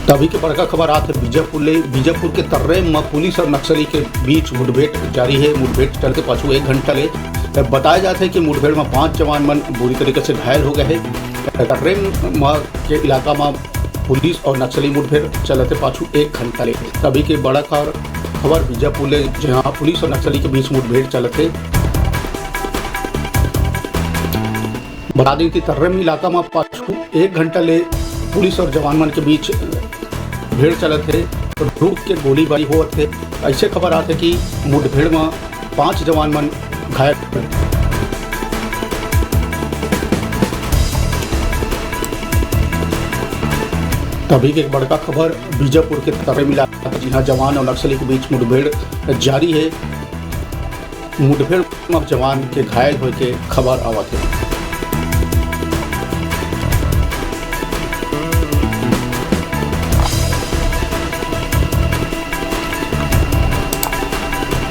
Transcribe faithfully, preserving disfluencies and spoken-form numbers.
तभी के बड़का खबर आत हे बीजापुर ले। बीजापुर के तर्रेम म पुलिस और नक्सली के बीच मुठभेड़ जारी हे। मुठभेड़ चलत हे पाछू एक घंटा ले। बताया जात हे कि मुठभेड़ म पांच जवान मन बुरी तरीके से घायल हो गए हे। तर्रेम म के इलाका म पुलिस और नक्सली मुठभेड़ चलत हे पाछू एक घंटा ले। तभी के बड़ा खबर, खबर बीजापुर ले, जहां पुलिस और नक्सली के बीच मुठभेड़ चलत हे। बता दें कि तर्रेम इलाका म पाछू एक घंटा ले पुलिस और जवान मन के बीच भेड़ चलत हे, रुक के गोलीबारी होत हे। ऐसे खबर आत हे कि मुठभेड़ म पांच जवान मन घायल। तभी के एक बड़का खबर बीजापुर के तर्रेम इलाका, जिहां जवान और नक्सली के बीच मुठभेड़ जारी हे। मुठभेड़ म जवान के घायल होए के खबर आवत हे।